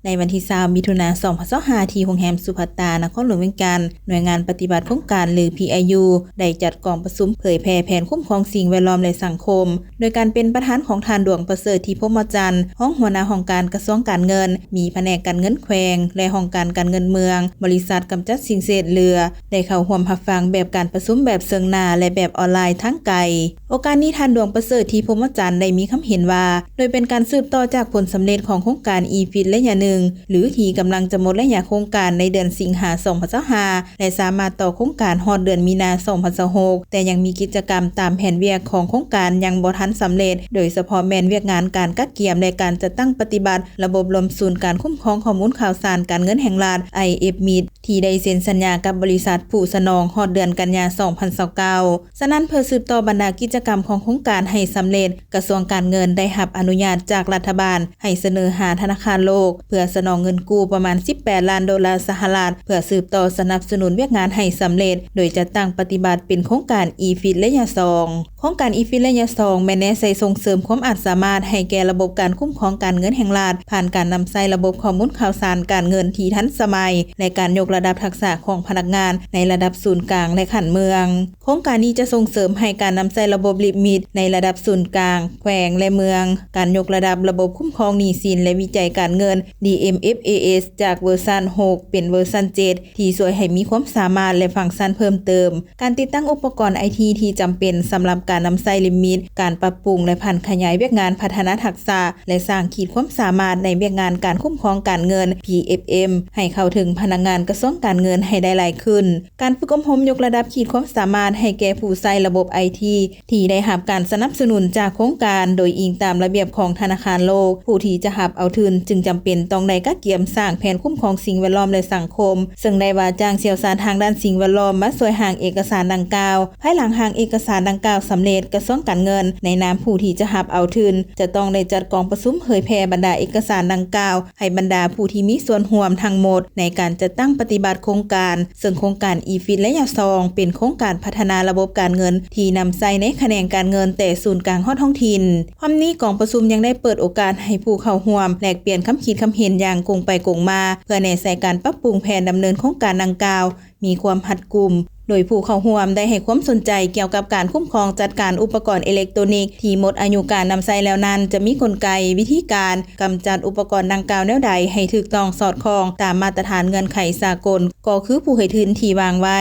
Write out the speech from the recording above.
ໃນວັນທີຊາວ ມິຖຸນາ ສອງພັນຊາວຫ້າ ທີ່ໂຮງແຮມສຸພັດຕາ ນະຄອນຫຼວງວຽງຈັນ, ໜ່ວຍງານປະຕິບັດໂຄງການ ຫຼື ພີໄອຢູ ໄດ້ຈັດກອງປະຊຸມເຜີຍແຜ່ແຜນຄຸ້ມຄອງສິ່ງແວດລ້ອມ ແລະ ສັງຄົມ ໂດຍການເປັນປະທານຂອງທ່ານ ດວງປະເສີດ ທີພົມມະຈັນ ຮອງຫົວໜ້າຫ້ອງການກະຊວງການເງິນ, ມີພະແນກການເງິນແຂວງ ແລະ ຫ້ອງການການເງິນເມືອງ, ບໍລິສັດກຳຈັດສິ່ງເສດເຫຼືອ ໄດ້ເຂົ້າຮ່ວມຮັບຟັງແບບການປະຊຸມແບບເຊິ່ງໜ້າ ແລະ ແບບອອນລາຍທາງໄກ. ໂອກາດນີ້ ທ່ານ ດວງປະເສີດ ທີພົມມະຈັນ ໄດ້ມີຄຳເຫັນວ່າ ໂດຍເປັນການສືບຕໍ່ຈາກຜົນສຳເລັດຂອງໂຄງການ อี หรือ ที่ กำลังจะหมดระยะโครงการในเดือนสิงหา สองพันยี่สิบห้า และสามารถต่อโครงการฮอดเดือนมีนา สองพันยี่สิบหก แต่ยังมีกิจกรรมตามแผนเวียกของโครงการยังบ่ทันสำเร็จ โดยเฉพาะแม่นเวียกงานการกะเกียมและการจัดตั้งปฏิบัติระบบรวมศูนย์การคุ้มครองข้อมูลข่าวสารการเงินแห่งรัฐ ไอเอฟ มิด ที่ได้เซ็นสัญญากับบริษัทผู้สนองฮอดเดือนกันยา สองพันยี่สิบเก้า. ສະນັ້ນ ເພື່ອສືບຕໍ່ບັນດາກິດຈະກຳຂອງໂຄງການໃຫ້ສຳເລັດ, ກະຊວງການເງິນໄດ້ຮັບອະນຸຍາດຈາກລັດຖະບານໃຫ້ສະເໜີຫາທະນາຄານໂລກ ເພື່ອສະໜອງເງິນກູ້ປະມານສິບແປດລ້ານໂດລາສະຫະລັດ ເພື່ອສືບຕໍ່ສະໜັບສະໜູນວຽກງານໃຫ້ສຳເລັດ ໂດຍຈັດຕັ້ງປະຕິບັດເປັນໂຄງການ อี ระยะ ສອງ. ໂຄງການ อี ລະຍະ ສອງ ແມ່ນແນໃສ່ສົ່ງເສີມຄວາມອາດສາມາດໃຫ້ແກ່ລະບົບການຄຸ້ມຄອງການເງິນແຫ່ງລັດ ຜ່ານການນຳໃຊ້ລະບົບຂໍ້ມູນຂ່າວສານການເງິນທີ່ທັນສະໄໝ ແລະ ການຍົກລະດັບທັກສະຂອງພະນັກງານໃນລະດັບສູນກາງ ແລະ ຂັ້ນເມືອງ. ໂຄງການນີ້ຈະສົ່ງເສີມໃຫ້ການນຳໃຊ້ລະບົບລິບມິດໃນລະດັບສູນກາງ, ແຂວງ ແລະ ເມືອງ, ການຍົກລະດັບລະບົບຄຸ້ມຄອງໜີ້ສິນ ແລະ ວິໄຈການເງິນ DMFAS ຈາກເວີຊັນຫົກ ເປັນເວີຊັນເຈັດ ທີ່ຊ່ວຍໃຫ້ມີຄວາມສາມາດ ແລະ ຟັງຊັນເພີ່ມເຕີມ, ການຕິດຕັ້ງອຸປະກອນໄອທີທີ່ຈຳເປັນສຳລັບການນຳໃຊ້ລິບມິດ, ການປັບປຸງ ແລະ ຜັນຂະຫຍາຍວຽກງານພັດທະນາທັກສະ ແລະ ສ້າງຂີດຄວາມສາມາດໃນວຽກງານການຄຸ້ມຄອງການເງິນ PFM ໃຫ້ເຂົ້າເຖິງພະນັກງານກະຊວງການເງິນໃຫ້ໄດ້ຫຼາຍຂຶ້ນ. ການຝຶກອົບຮົມຍົກລະດັບຂີດຄວາມສາມາດໃຫ້ແກ່ຜູ້ໃຊ້ລະບົບໄອທີ ທີ່ໄດ້ຮັບການສະໜັບສະໜູນຈາກໂຄງການ ໂດຍອີງຕາມລະບຽບຂອງທະນາຄານໂລກ. ຜູ້ທີ່ຈະຮັບເອົາທຶນຈຶ່ງຈຳເປັນຕ້ອງໄດ້ກະກຽມສ້າງແຜນຄຸ້ມຄອງສິ່ງແວດລ້ອມ ແລະ ສັງຄົມ, ເຊິ່ງໄດ້ວ່າຈ້າງຊ່ຽວຊານທາງດ້ານສິ່ງແວດລ້ອມມາຊ່ວຍຮ່າງເອກະສານດັ່ງກ່າວ. ພາຍຫຼັງຮ່າງເອກະສານດັ່ງກ່າວສຳເລັດ, ກະຊວງການເງິນໃນນາມຜູ້ທີ່ຈະຮັບເອົາທຶນ ຈະຕ້ອງໄດ້ຈັດກອງປະຊຸມເຜີຍແຜ່ບັນດາເອກະສານດັ່ງກ່າວ ໃຫ້ບັນດາຜູ້ທີ່ມີສ່ວນຮ່ວມທັງໝົດໃນການຈັດຕັ້ງປະຕິບັດໂຄງການ, ເຊິ່ງໂຄງການ อี ລະຍະ ສອງ ເປັນໂຄງການພັດທະນາລະບົບການເງິນທີ່ນຳໃຊ້ໃນຂະແໜງການເງິນແຕ່ສູນກາງຮອດທ້ອງຖິ່ນ. ພ້ອມນີ້ ກອງປະຊຸມຍັງໄດ້ເປີດໂອກາດໃຫ້ຜູ້ເຂົ້າຮ່ວມແລກປ່ຽນຄຳຄິດຄຳເຫັນຢ່າງກົງໄປກົງມາ ເພື່ອແນໃສ່ການປັບປຸງແຜນດຳເນີນໂຄງການດັ່ງກ່າວ ມີຄວາມຮັດກຸມ, ໂດຍຜູ້ເຂົ້າຮ່ວມໄດ້ໃຫ້ຄວາມສົນໃຈກ່ຽວກັບການຄຸ້ມຄອງຈັດການອຸປະກອນເອເລັກໂຕນິກທີ່ໝົດອາຍຸການນຳໃຊ້ແລ້ວນັ້ນ ຈະມີກົນໄກ, ວິທີການກຳຈັດອຸປະກອນດັ່ງກ່າວແນວໃດໃຫ້ຖືກຕ້ອງສອດຄ່ອງຕາມມາດຕະຖານເງື່ອນໄຂສາກົນ ກໍຄືຜູ້ໃຫ້ທຶນທີ່ວາງໄວ້.